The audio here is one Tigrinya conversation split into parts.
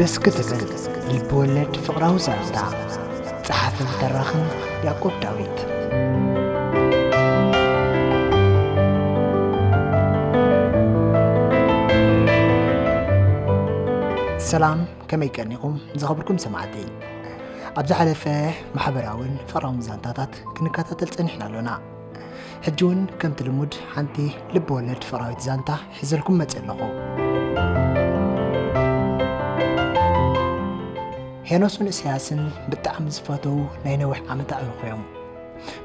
እስኪ ትብል ልብወለድ ፍቕራዊ ዛንታ። ጸሓፍን ተራኽን ያዕቆብ ዳዊት። ሰላም፣ ከመይ ቀኒኹም ዝኸብርኩም ሰማዕቲ? ኣብ ዝሓለፈ ማሕበራውን ፍቕራውን ዛንታታት ክንከታተል ጸኒሕና ኣሎና። ሕጂ እውን ከምቲ ልሙድ ሓንቲ ልብ ወለድ ፍቕራዊት ዛንታ ሒዘልኩም መጽእ ኣለኹ። ሄኖስን እሰያስን ብጣዕሚ ዝፋተዉ ናይ ነዊሕ ዓመት ኣዕሩኽ እዮም።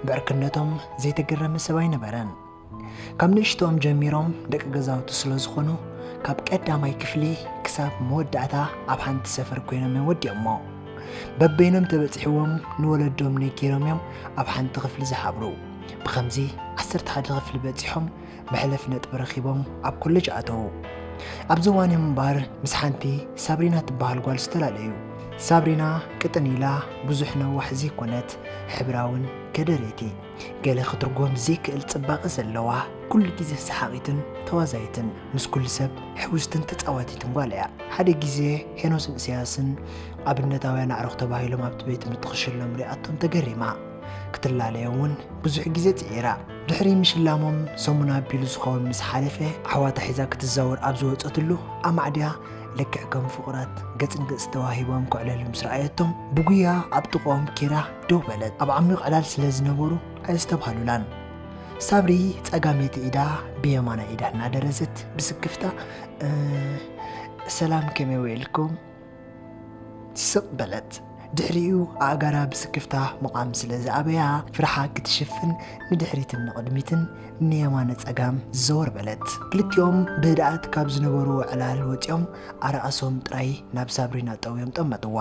ብዕርክነቶም ዘይተገረመ ሰብ ኣይነበረን። ካብ ንእሽቶኦም ጀሚሮም ደቂ ገዛውቲ ስለ ዝኾኑ፣ ካብ ቀዳማይ ክፍሊ ክሳብ መወዳእታ ኣብ ሓንቲ ሰፈር ኮይኖም እዮም ወዲኦሞ። በበይኖም ተበጺሕዎም ንወለዶም ነጊሮም እዮም ኣብ ሓንቲ ክፍሊ ዝሓብሩ። ብኸምዚ ዓሰርተ ሓደ ክፍሊ በጺሖም መሕለፊ ነጥቢ ረኺቦም ኣብ ኮሌጅ ኣተዉ። ኣብዚ እዋን እዮም እምበኣር ምስ ሓንቲ ሳብሪና ትበሃል ጓል ዝተፈላለዩ። ሳብሪና ቅጥን ኢላ ብዙሕ ነዋሕ ዘይኮነት፣ ሕብራውን ከደረይቲ፣ ገለ ክትርጎም ዘይክእል ጽባቐ ዘለዋ፣ ኩሉ ግዜ ሰሓቒትን ተዋዛይትን፣ ምስ ኩሉ ሰብ ሕውስትን ተጻዋቲትን ጓል እያ። ሓደ ግዜ ሄኖስን እሰያስን ኣብነታውያን ኣዕሩኽ ተባሂሎም ኣብቲ ቤት ትምህርቲ ክሽለሙ ሪኣቶም ተገሪማ። ክትላለዮም እውን ብዙሕ ግዜ ጽዒራ። ድሕሪ ምሽላሞም ሰሙን ኣቢሉ ዝኸውን ምስ ሓለፈ፣ ኣሕዋታ ሒዛ ክትዛወር ኣብ ዝወጸትሉ፣ ኣማዕድያ ልክዕ ከም ፍቑራት ገጽ ንገጽ ተዋሂቦም ከዕለሉ ምስ ረኣየቶም፣ ብጉያ ኣብ ጥቕኦም ኬዳ ደው በለት። ኣብ ዓሚቕ ዕላል ስለ ዝነበሩ ኣየስተብሃሉላን። ሳብሪ ጸጋመይቲ ኢዳ ብየማናይ ኢዳ እናደረዘት ብስክፍታ፣ "እ፣ ሰላም፣ ከመይ ውዒልኩም?" ስቕ በለት። ድሕሪኡ ኣእጋራ ብስክፍታ ምቓም ስለ ዝኣበያ፣ ፍርሓ ክትሽፍን ንድሕሪትን ንቕድሚትን ንየማነ ጸጋም ዘወር በለት። ክልቲኦም ብህድኣት ካብ ዝነበርዎ ዕላል ወጺኦም ኣርኣሶም ጥራይ ናብ ሳብሪና ጠውዮም ጠመትዋ።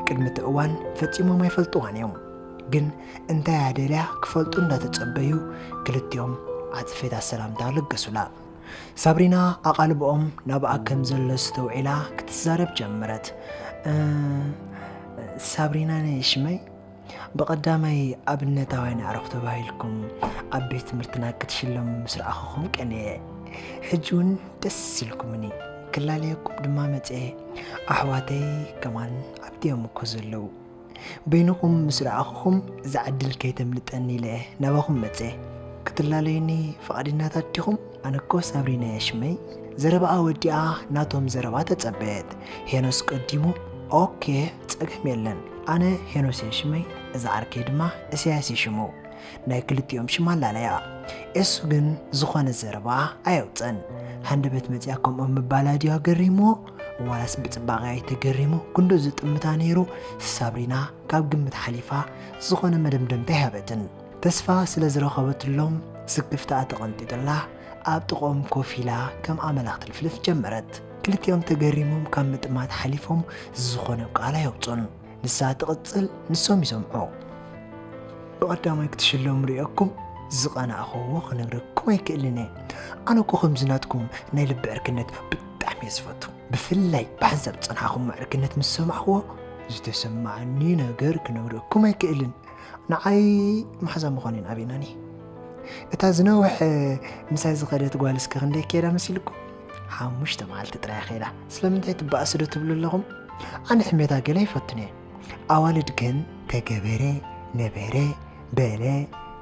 ቅድሚ እቲ እዋን ፈጺሞም ኣይፈልጥዋን እዮም። ግን እንታይ እያ ደልያ ክፈልጡ እንዳተጸበዩ ክልቲኦም ዓጽፌታት ሰላምታ ለገሱላ። ሳብሪና ኣቓልቦኦም ናብኣ ከም ዘሎ ኣስተውዒላ ክትዛረብ ጀመረት። "እ፣ ሳብሪና ነየ ሽመይ? ብቐዳማይ ኣብነታውያን ኣዕሩኽ ተባሂልኩም ኣብ ቤት ትምህርትና ክትሽለሙ ምስ ረኣኹኹም ቀንየ። ሕጂ እውን ደስ ኢልኩምኒ። ክላለየኩም ድማ መጽየ። ኣሕዋተይ ከማን ኣብቲ እዮም እኮ ዘለዉ። በይንኹም ምስ ረኣኹኹም እዛ ዕድል ከይተምልጠኒ ኢለ ናባኹም መጽየ። ክትላለዩኒ ፍቓደኛታት ዲኹም? ኣነ እኮ ሳብሪና እየ ሽመይ?" ዘረባኣ ወዲኣ ናቶም ዘረባ ተጸበየት። ሄኖስ ቀዲሙ፣ "ኦኬ፣ ጸገም የለን። ኣነ ሄኖስ እየ ሽመይ፣ እዛ ዓርከይ ድማ እሰያስ እዩ ሽሙ። ናይ ክልቲኦም ሽም ኣላለያ። ኤሱ ግን ዝኾነ ዘረባ ኣየውጸን። ሃንደበት መጺኣ ከምኦም ምባላ ድዩ ኣገሪምዎ? ዋላስ ብጽባቐ ኣይተገሪሙ? ክንዶ ዝጥምታ ነይሩ?" ሳብሪና ካብ ግምት ሓሊፋ ዝኾነ መደምደምታ ኣይሃበትን። ተስፋ ስለ ዝረኸበትሎም ስክፍታኣ ተቐንጢጡላ ኣብ ጥቕኦም ኮፍ ኢላ ከም ኣመላ ክትልፍልፍ ጀመረት። ክልቲኦም ተገሪሞም ካብ ምጥማት ሓሊፎም ዝኾነ ቃል ኣየውጹን። ንሳ ትቕጽል፣ ንሶም ይሰምዑ። "ብቐዳማይ ክትሽለሙ ርእየኩም ዝቐናእኽዎ ክነግረኩም ኣይክእልን እየ። ኣነ እኮ ከምዚ ናትኩም ናይ ልቢ ዕርክነት ብጣዕሚ እየ ዝፈቱ። ብፍላይ ብሓንሳብ ዝጸናሕኹሞ ዕርክነት ምስ ሰማዕኽዎ ዝተሰማዓኒ ነገር ክነግረኩም ኣይክእልን። ንዓይ መሓዛ ምዃን እየን ኣቢናኒ። እታ ዝነውሐ ምሳይ ዝኸደት ጓል እስከ ክንደይ ከይዳ መሲልኩም? ሓሙሽተ መዓልቲ ጥራይ ከይዳ። ስለምንታይ ትበኣሱ ዶ ትብሉ ኣለኹም? ኣነ ሕሜታ ገለ ኣይፈቱን እየ። ኣዋልድ ግን ተገበረ፣ ነበረ፣ በለ፣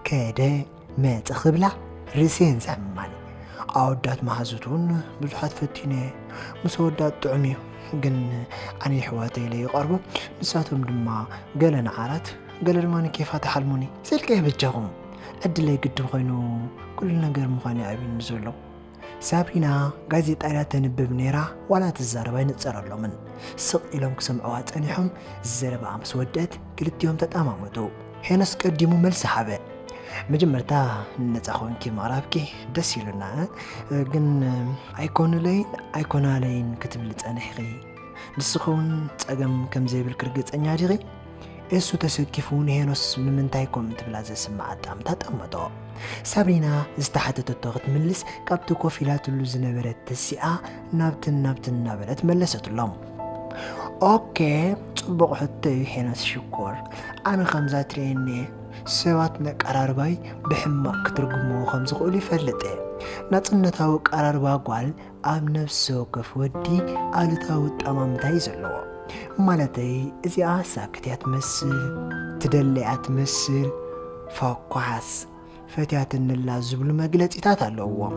ከደ፣ መጸ ክብላ ርእሰየን ዘሕምማኒ። ኣወዳት መሃዙት እውን ብዙሓት ፈቲነ፣ ምስ ኣወዳት ጥዑም እዩ። ግን ኣነ የሕዋተይ ኢለ ይቐርቦም፣ ንሳቶም ድማ ገለ ንዓራት፣ ገለ ድማ ንኬፋት ይሓልሙኒ። ስልከ በጃኹም፣ ዕድለይ ግድን ኮይኑ ኩሉ ነገር ምዃን እዩ ኣብዩኒ ዘሎ። ሳብሪና ጋዜጣ እያ ተንብብ ነይራ፣ ዋላ ትዛረብ ኣይንጸረሎምን። ስቕ ኢሎም ክሰምዕዋ ጸኒሖም። ዘረባኣ ምስ ወደአት ክልቲኦም ተጠማመቱ። ሄኖስ ቀዲሙ መልሲ ሃበ። "መጀመርታ ነጻ ኮንኪ ምቕራብኪ ደስ ኢሉና፣ እ፣ ግን ኣይኮኑለይን ኣይኮናለይን ክትብሊ ጸኒሕኺ። ንስኺ እውን ጸገም ከም ዘይብልኪ ርግጸኛ ዲኺ?" ኤሱ ተሰኪፉ ንሄኖስ ንምንታይ ከምኡ ትብላ ዘስምዓ ኣጣምታ ጠመቶ። ሳብሪና ዝተሓተተቶ ክትምልስ ካብቲ ኮፍ ኢላትሉ ዝነበረት ተሲኣ ናብትን ናብትን እናበለት መለሰትሎም። "ኦኬ፣ ጽቡቕ ሕቶ እዩ ሄኖስ ሽኮር። ኣነ ከምዛ ትርእየኒ እየ። ሰባት ነቀራርባይ ብሕማቕ ክትርጉምዎ ከም ዝኽእሉ ይፈልጥ እየ። ናጽነታዊ ኣቀራርባ ጓል ኣብ ነፍሲ ወከፍ ወዲ ኣሉታዊ ኣጠማምታ እዩ ዘለዎ። ማለተይ፣ እዚኣ ሳክት እያ ትመስል፣ ትደሊ እያ ትመስል፣ ፋኳስ፣ ፈትያትንላ ዝብሉ መግለጺታት ኣለውዎም።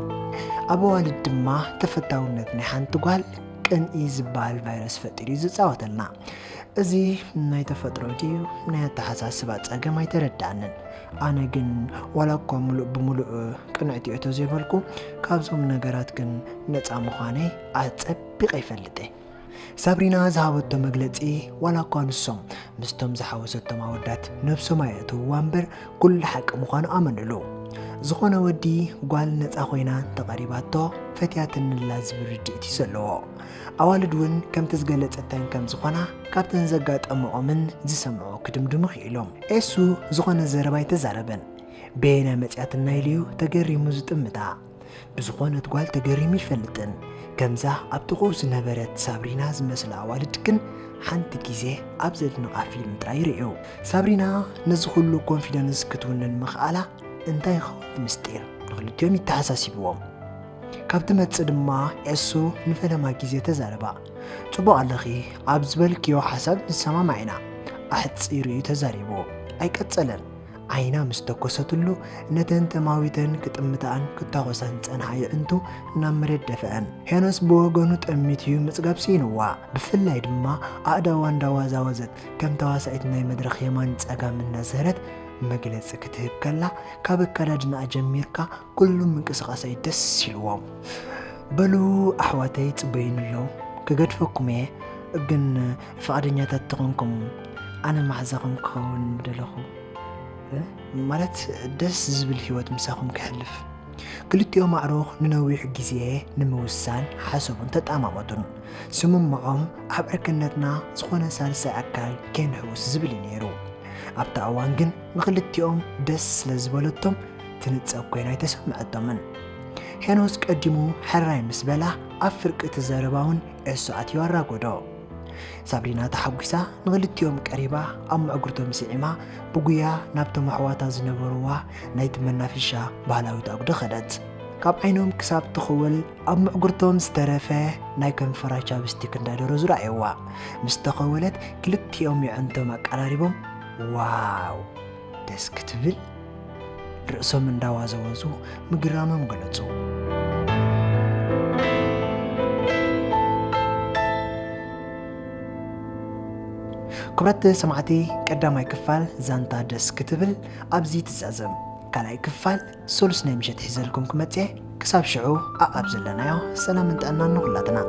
ኣብ ኣዋልድ ድማ ተፈታውነት ናይ ሓንቲ ጓል ቅንኢ ዝበሃል ቫይረስ ፈጢሩ እዩ ዝጻወተልና። እዚ ናይ ተፈጥሮ ድዩ ናይ ኣተሓሳስባ ጸገም ኣይተረድኣንን። ኣነ ግን ዋላ እኳ ምሉእ ብምሉእ ቅንዕቲ እየ ተዘይበልኩ፣ ካብዞም ነገራት ግን ነጻ ምዃነይ ኣጸቢቐ ይፈልጥ እየ። ሳብሪና ዝሃበቶ መግለጺ፣ ዋላ እኳ ንሶም ምስቶም ዝሓወሰቶም ኣወዳት ነብሶም ኣየእትውዋ እምበር፣ ኩሉ ሓቂ ምዃኑ ኣመንሉ። ዝኾነ ወዲ ጓል ነጻ ኮይና እንተቐሪባቶ፣ ፈትያትንላ ዝብል ርድኢት እዩ ዘለዎ። ኣዋልድ እውን ከምቲ ዝገለጸተን ከም ዝኾና፣ ካብተን ዘጋጠምኦምን ዝሰምዖ ክድምድሙ ክኢሎም። ኤሱ ዝኾነ ዘረባ ኣይተዛረበን። በየናይ መጽያትና ኢሉ እዩ ተገሪሙ ዝጥምታ? ብዝኾነት ጓል ተገሪሙ ይፈልጥን። ከምዛ ኣብ ጥቕኡ ዝነበረት ሳብሪና ዝመስላ ኣዋልድ ግን ሓንቲ ግዜ ኣብ ዘድንቓ ፊልም ጥራይ ይርእዩ። ሳብሪና ነዚ ኩሉ ኮንፊደንስ ክትውንን ምኽኣላ እንታይ ይኸውን እቲ ምስጢር? ንኽልቲኦም ይተሓሳሲብዎም። ካብ ትመጽእ ድማ ኤሱ ንፈለማ ግዜ ተዛረባ። ጽቡቕ ኣለኺ፣ ኣብ ዝበልክዮ ሓሳብ ንሰማማዕ ኢና። ኣሕጺሩ እዩ ተዛሪቡ። ኣይቀጸለን። ዓይና ምስ ተኮሰትሉ፣ ነተን ተማዊተን ክጥምታኣን ክታኾሳን ዝጸንሓ የዕንቱ ናብ መሬት ደፍአን። ሄኖስ ብወገኑ ጠሚቱ እዩ ምጽጋብ ስኢንዋ። ብፍላይ ድማ ኣእዳዋ እንዳዋዛወዘት ከም ተዋሳኢት ናይ መድረኽ የማን ጸጋም እናዝህረት መግለጺ ክትህብ ከላ፣ ካብ ኣከዳድናኣ ጀሚርካ ኩሉ ምንቅስቓሳ እዩ ደስ ኢልዎም። በሉ ኣሕዋተይ ጽበዩኒ ኣለዉ፣ ክገድፈኩም እየ፣ ግን ፍቓደኛታት ተኾንኩም ኣነ ማሕዛኹም ክኸውን ምደለኹ። እ? ማለት ደስ ዝብል ህይወት ምሳኹም ከሕልፍ። ክልቲኦም ኣዕሩኽ ንነዊሕ ግዜ ንምውሳን ሓሰቡን ተጣማመቱን። ስምምዖም ኣብ ዕርክነትና ዝኾነ ሳልሳይ ኣካል ከይንሕውስ ዝብል እዩ ነይሩ። ኣብታ እዋን ግን ንኽልቲኦም ደስ ስለ ዝበለቶም ትንጸግ ኮይና ኣይተሰምዐቶምን። ሄኖስ ቀዲሙ ሕራይ ምስ በላ ኣብ ፍርቂ እቲ ዘረባ እውን ኤሱ ኣትዩ ኣራጎዶ። ሳብሪና ተሓጒሳ ንኽልቲኦም ቀሪባ ኣብ ምዕጉርቶም ስዒማ ብጉያ ናብቶም ኣሕዋታ ዝነበርዋ ናይቲ መናፈሻ ባህላዊት ኣጉዶ ኸደት። ካብ ዓይኖም ክሳብ ትኽውል ኣብ ምዕጉርቶም ዝተረፈ ናይ ከንፈራ ቻብስቲክ እንዳደረዙ ረኣየዋ። ምስ ተኸወለት ክልቲኦም የዕንቶም ኣቀራሪቦም ዋው ደስ ክትብል ርእሶም እንዳዋዘወዙ ምግራሞም ገለጹ። ክብረት ሰማዕቲ ቀዳማይ ክፋል ዛንታ ደስ ክትብል ኣብዚ ትዛዘም። ካልኣይ ክፋል ሶሉስ ናይ ምሸት ሒዘልኩም ክመጽእ ክሳብ ሽዑ ኣኣብ ዘለናዮ ሰላምን ጥዕናን ንኹላትና።